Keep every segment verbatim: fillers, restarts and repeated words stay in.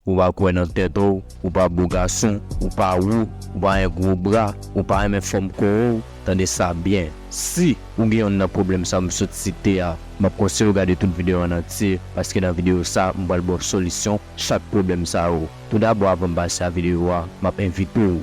Ou pa kwè nan tèt ou, ou pa bo gason, ou pa wo, ou pa gen gwo bra, ou pa renmen fòm kò ou, tande sa byen. Si ou gen yonn nan pwoblèm sa m sot site a, m ap konseye w gade tout videyo an antye, paske nan videyo sa, m pral ba w solisyon chak pwoblèm sa yo. Toudabò, avan m pase a videyo a, m ap envite w.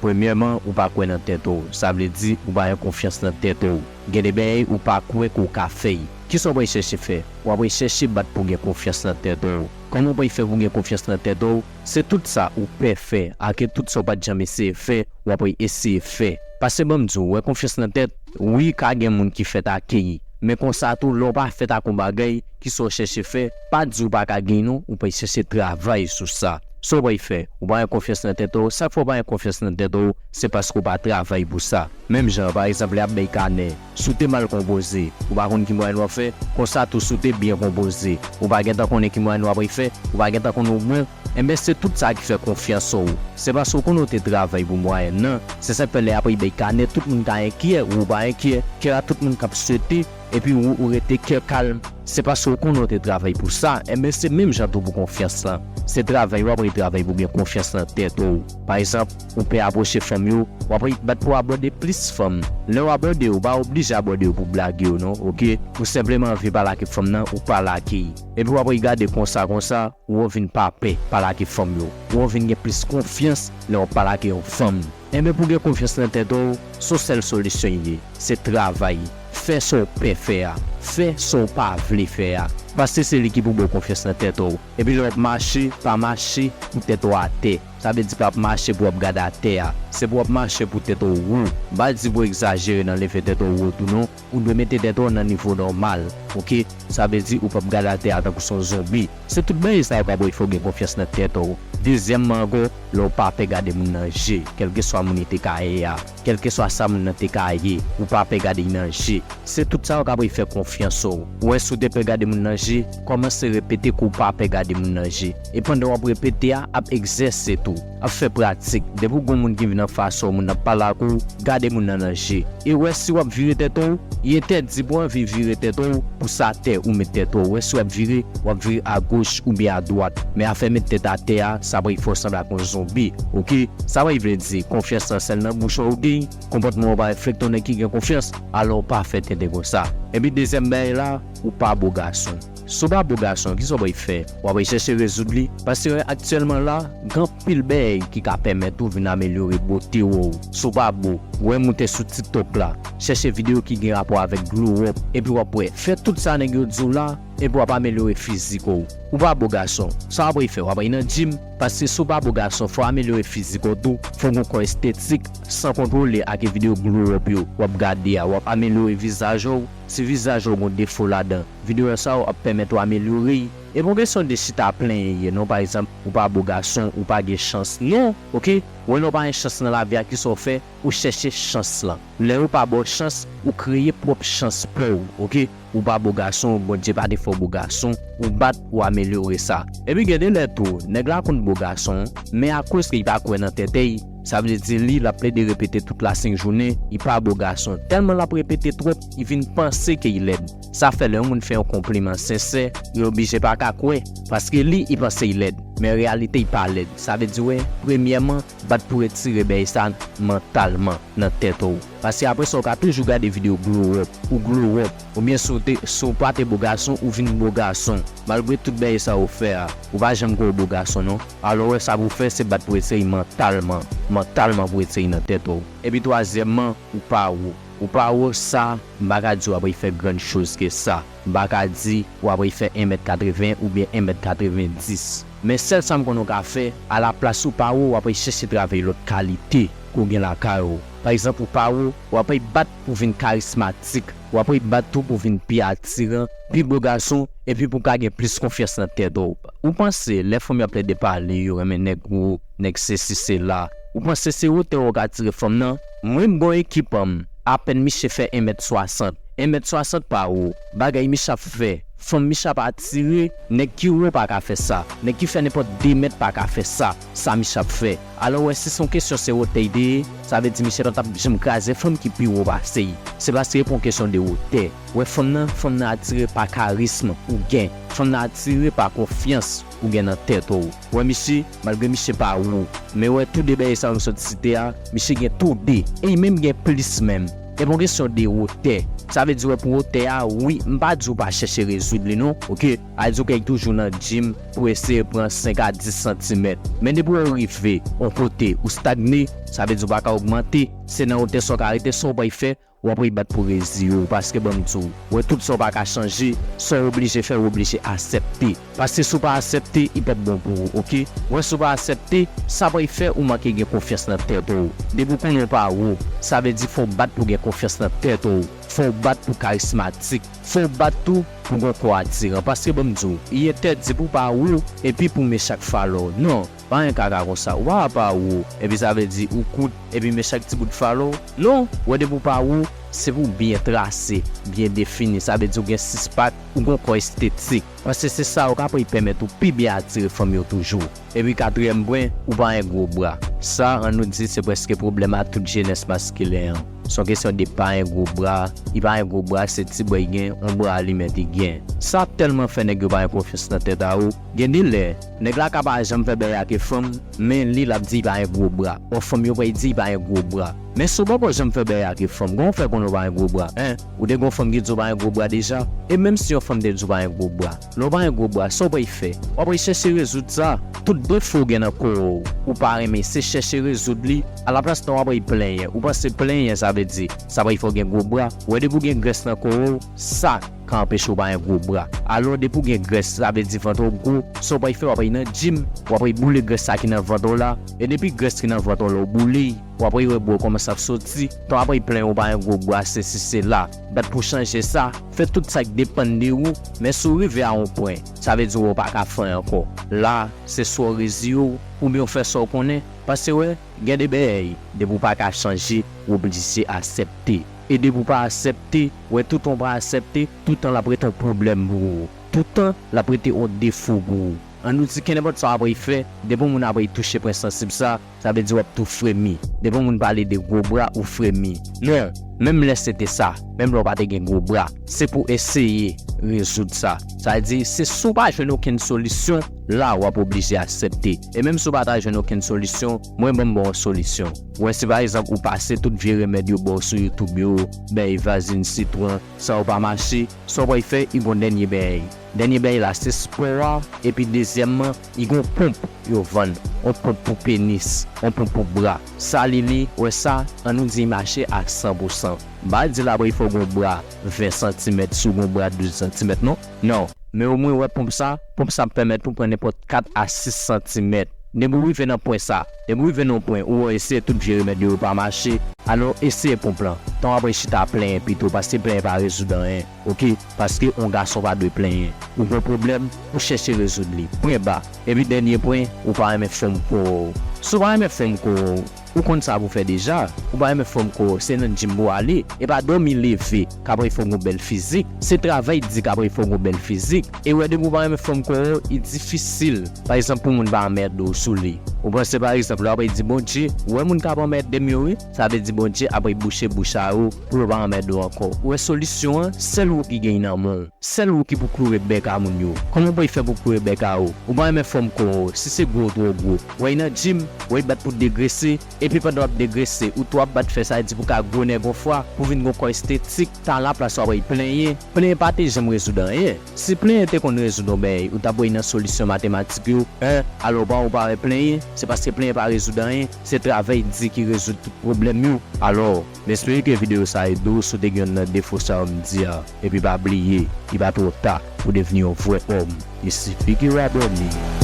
Premyèman, ou pa kwè nan tèt ou. Sa vle di, ou pa gen konfyans nan tèt ou. Gen de bagay ou pa kwè ke w ka fè. Kisa w pral chèche fè? W ap chèche bat pou w gen konfyans nan tèt ou. Kòman w pral fè pou w gen konfyans nan tèt ou? Se tout sa ou pè fè, ak tout sa w pa t janm eseye fè, w ap eseye fè. Paske ban m di w, wè konfyans nan tèt, wi, ka gen moun ki fèt akeyi. Men konsa tou, lè w pa fèt ak yon bagay, kisa w chèche fè, pa di w pa ka gen non, ou pral chèche travay sou sa. Sa w pral fè, ou pa gen konfyans nan tèt ou, sa k fè w pa gen konfyans nan tèt ou, se paske w pa travay pou sa. Menm jan, pa egzanp, lè y ap bay kanè, si w te mal konpoze, ou pa konn ki mwayèn w ap fè, konsa tou si w te byen konpoze, ou pa gentan konnen ki mwayèn w ap fè, ou pa gentan konn ou bon, enben se tout sa ki fè konfyans ou. Se paske w konnen w te travay pou mwayèn nan, se sa k fè lè y ap bay kanè, tout moun ka enkyè, ou pa enkyè, kè a tout moun k ap swete, epi ou, ou rete kè kalm. Se paske w konnen w te travay pou sa, enben se menm jan tou pou konfyans lan. Se travay w ap travay pou gen konfyans nan tèt ou. Pa egzanp, ou pè apwoche fanm yo, w ap bat pou w abòde plis fanm. Lè w abòde yo, ou pa oblije abòde yo pou blage yo non, oke? Ou senpleman anvi pale ak fanm nan, ou pale ak li. Epi w ap gade konsa, konsa, ou vin pa pè pale ak fanm yo. Ou vin gen plis konfyans lè w ap pale ak yon fanm. Enben pou gen konfyans nan tèt ou, se yon sèl solisyon li ye, se travay. Fè sa w pè fè a. Fè sa w pa vle fè a. Paske se li ki pou ba w konfyans nan tèt ou. Epi lè w ap mache, pa mache pou tèt ou atè. Sa vle di pa ap mache pou w ap gade atè a. Se pou w ap mache pou tèt ou wo. M pa di pou w egzajere nan leve tèt ou wo tou non. Ou dwe mete tèt ou nan nivo nòmal, oke? Sa vle di ou p ap gade atè a tankou se yon zonbi. Se tout bagay sa yo k ap fè w gen konfyans nan tèt ou. Dezyèmman ankò, lè w pa pè gade moun nan je, kèlkeswa moun li te ka ye a, kèlkeswa sa moun nan te ka ye, ou pa pè gade l nan je. Se tout sa yo k ap fè konfyans ou. Ou wè si w te pè gade moun nan je, kòmanse repete ke w pa pè gade moun nan je. E pandan w ap repete a, ap egzèse tou. Ap fè pratik. Depi w gen yon moun ki vin anfas ou, moun nan ap pale ak ou, gade moun nan nan je. E wè si w ap vire tèt ou, li entèdi pou w anvi vire tèt ou pou sa atè ou met tèt ou. Wè si w ap vire, w ap vire agoch oubyen adwat. Men afè met tèt atè a, sa pral fè w sanble ak yon zonbi, oke? Sa pral vle di, konfyans lan sèl nan bouch ou ou gen, konpòtman w pa reflekte yon nèg ki gen konfyans, alò w pa fè tenten konsa. Epi dezyèm bagay la, ou pa bo gason. Si w pa bo gason, kisa w pral fè? W ap chèche rezoud li. Paske aktyèlman la, gen anpil bagay ki ka pèmèt ou vin amelyore bote w. Si w pa bo, wè moute sou TikTok la, chèche videyo ki gen rapò avèk glow up, epi w ap wè. Fè tout sa nèg yo di w la, epi w ap amelyore fizik ou. Ou pa bo gason, sa w ap fè? W ap nan gym, paske si w pa bo gason, fò w amelyore fizik ou tou, fò w gen kò estetik, san kontwole ak videyo glow up yo w ap gade a, w ap amelyore vizaj ou. Si vizaj ou gen defo ladan, videyo sa yo ap pèmèt ou amelyore l. E pa yon kesyon de chita plenyen ye non, pa egzanp, ou pa bo gason, ou pa gen chans. Non, oke? Ou wè lè w pa gen chans nan lavi a, kisa w fè? Ou chèche chans lan. Lè yo pa ba w chans, ou kreye pwòp chans pa w, oke? Ou pa bo gason, Bondye pa te fè w bo gason, ou bat, ou amelyore sa. Epi gen de lè tou, nèg la konn bo gason, men akoz ke li pa kwè nan tèt li, sa vle di li, l ap plede repete tout lasenk jounen, li pa bo gason. Tèlman l ap repete twòp, li vin panse ke li lèd. Sa fè lè yon moun fè yon konpliman sensè, li oblije pa ka kwè, paske li, li panse li lèd. Men reyalite, li pa lèd. Sa vle di, wè, premyèman, bat pou retire bagay sa mantalman nan tèt ou. Paske apre sa, ou ka toujou gade videyo glow up, ou glow up, oubyen si w te, si w pa te bo gason, ou vin bo gason. Malgre tout bagay sa ou fè a, ou pa janm kwè w bo gason non. Alò, wè, sa pou w fè, se bat pou retire l mantalman. Mantalman pou retire l nan tèt ou. Epi twazyèmman, ou pa wo. Ou pa wo, sa, m pa ka di w ap fè grann choz ke sa. M pa ka di w ap fè en mèt katreven oubyen en mèt katreven dis. Men sèl sa m konnen w ka fè, alaplas ou pa wo, w ap chèche travay lòt kalite ke w gen lakay ou. Pa egzanp, ou pa wo, w ap bat pou vin karismatik, w ap bat tou pou vin pi atiran, pi bo gason, epi pou w ka gen plis konfyans nan tèt ou. Ou panse, lè fanm yo ap plede pale, yo renmen nèg wo, nèg sesi, sela. Ou panse se wotè w ka tire fanm nan? Mwen, m gen yon ekip an m, apèn misye fè en mèt swasant. en mèt swasant pa wo. Bagay Michè ap fè, fanm Michè ap atire, nèg ki wo pa ka fè sa. Nèg ki fè nenpòt de mèt pa ka fè sa, sa Michè ap fè. Alò, w wè, si se yon kesyon se wotè l te ye, sa vle di Michè pa t ap janm kraze fanm ki pi wo pase l. Se paske e pa yon kesyon de wotè. W wè, fanm nan, fanm nan atire pa karism ou gen. Fanm nan atire pa konfyans ou gen nan tèt ou. W wè, Michè, malgre Michè pa wo, men w wè, tou de bagay sa yo m sot site a, Michè gen tou de. E li menm gen plis menm. E pa yon kesyon de wotè. Sa vle di, w wè, pou wotè a, wi, m pa di w pa chèche rezoud li non, oke? A di w kay toujou nan gym pou eseye pran senk a dis santimèt. Men depi w rive yon kote ou stagne, sa vle di w pa ka ogmante, se nan wotè sa w ka rete, sa w pral fè, w ap ret bat pou reziye w, paske ban m di w, w wè, tout sa w pa ka chanje, sa w oblije fè, w oblije aksepte. Paske si w pa aksepte, li p ap bon pou ou, oke? W wè, si w pa aksepte, sa pral fè ou manke gen konfyans nan tèt ou. Depi w konnen w pa wo, sa vle di fò w bat pou gen konfyans nan tèt ou. Fò w bat pou karismatik. Fò w bat tou pou gen kò atiran. Paske ban m di w, li entèdi pou w pa wo epi pou Michè follow w. Non, pa gen kaka konsa. Ou pa ka pa wo epi sa vle di ou kout epi Michè ti bout follow w. Non, w wè depi w pa wo, se pou w byen trase, byen defini. Sa vle di w gen six pack, ou gen kò estetik. Paske se sa yo k ap pèmèt ou pi byen atire fanm yo toujou. Epi katriyèm pwen, ou pa gen gwo bra. Sa, ann nou di, se prèske pwoblèm a tout jenès maskilen an. Se yon kesyon de pa gen gwo bra. Li pa gen gwo bra, se ti bra li gen, yon bra li mèt li gen. Sa tèlman fè nèg yo pa gen konfyans nan tèt a yo. Gen de lè, nèg la ka pa janm fè bagay ak fanm, men li l ap di li pa gen gwo bra. Ò, fanm yo pral di li pa gen gwo bra. Men si w poko janm fè bagay ak fanm, kòman w fè konnen w pa gen gwo bra, en? Ou te gen yon fanm ki di w pa gen gwo bra deja? E menm si yon fanm te di w pa gen gwo bra, lè w pa gen gwo bra, sa w pral fè? W ap al chèche rezoud sa. Tout defo w gen nan kò w, ou pa renmen, se chèche rezoud li. Alaplas nan w ap al plenyen. Ou panse plenyen sa vle di sa pral fè w gen gwo bra? W wè depi w gen grès nan kò w, sa ka anpeche w pa gen gwo bra. Alò depi w gen grès, sa vle di vant ou gwo. Sa w pral fè? W ap al nan gym, w ap al boule grès sa ki nan vant ou la. E depi grès ki nan vant ou la ou boule l, w ap wè bò kòmanse ap soti. Tan w ap plenyen w pa gen gwo bra, sesi sela. Bat pou chanje sa. Fè tout sa k depann de ou. Men si w rive a yon pwen, sa vle di w pa ka fè ankò. La, se swa w reziye w, oubyen w fè sa w konnen. Paske wè, gen de bagay, depi w pa ka chanje, w oblije aksepte. E depi w pa aksepte, wè, toutan w pa aksepte, toutan l ap rete yon pwoblèm pou ou. Toutan l ap rete yon defo pou ou. Ann nou di kenenpòt sa w ap fè, depi yon moun ap touche pwen sansib sa, sa vle di w ap tou fremi. Depi yon moun pale de gwo bra, ou fremi. Non, menm lè se te sa, menm lè w pa te gen gwo bra, se pou eseye rezoud sa. Sa vle di, se si w pa jwenn okenn solisyon, la w ap oblije aksepte. E menm si w pa ta jwenn okenn solisyon, mwen ban m ba w yon solisyon. Ou wè, si pa egzanp ou pase tout vye remèd yo ba w sou YouTube yo, bèy vazin, sitwon, sa yo pa mache, sa w pral fè, li gon dènye bèy. Dènye bèy la, se spò a, epi dezyèmman, li gon ponp yo vann, yon ponp pou penis, yon ponp pou bra. Sa li li, wè sa, ann nou di li mache a san pou san. M pa di l ap fè w gon bra ven santimèt si w gon bra douz santimèt non. Non. Men omwen wè ponp sa, ponp sa ap pèmèt ou pran nenpòt kat a sis santimèt. Depi w rive nan pwen sa, depi w rive nan yon pwen ou wè eseye tout vye remèd yo, yo pa mache, alò eseye ponp lan. Tan w ap chita plenyen pito, paske plenyen pa rezoud anyen, oke? Paske yon gason pa dwe plenyen. Ou gon pwoblèm, ou chèche rezoud li. Pwen ba. Epi dènye pwen, ou pa renmen fòm kò w. Si w pa renmen fòm kò w, ou konn sa pou fè deja. Ou pa renmen fòm kò w, se nan gym pou w ale. E pa dòmi leve k ap fè w gon bèl fizik. Se travay di k ap fè w gon bèl fizik. E wè depi w pa renmen fòm kò w, li difisil, pa egzanp, pou moun pa anmède w sou li. Ou panse, pa egzanp, lè w ap di Bondye, ou wè moun k ap anmède m yo, wi, sa vle di Bondye ap bouche bouch a yo pou yo pa anmède w ankò. Ou wè solisyon an, sèl ou ki gen nan men w. Sèl ou ki pou kloure bèk a moun yo. Kòman w pral fè pou kloure bèk a yo? Ou pa renmen fòm kò w, si se gwo w twò gwo. W al nan gym, w al bat pou degrese, epi pandan w ap degrese, ou twò ap bat fè sa, di pou ka gwo nèg yon fwa, pou vin gon kò estetik, tan laplas w ap al plenyen. Plenyen pa te janm rezoud anyen. Si plenyen te konn rezoud yon bèy, ou t ap al nan solisyon matematik yo, en, alò w pa, ou pa wè plenyen, se paske plenyen pa rezoud anyen, se travay di ki rezoud tout pwoblèm yo. Alò, m espere ke videyo sa ede w, si w te gen youn nan defo sa yo m di a. Epi pa bliye, li pa twò ta pou devni yon vrè òm. Li sifi ke w abòne.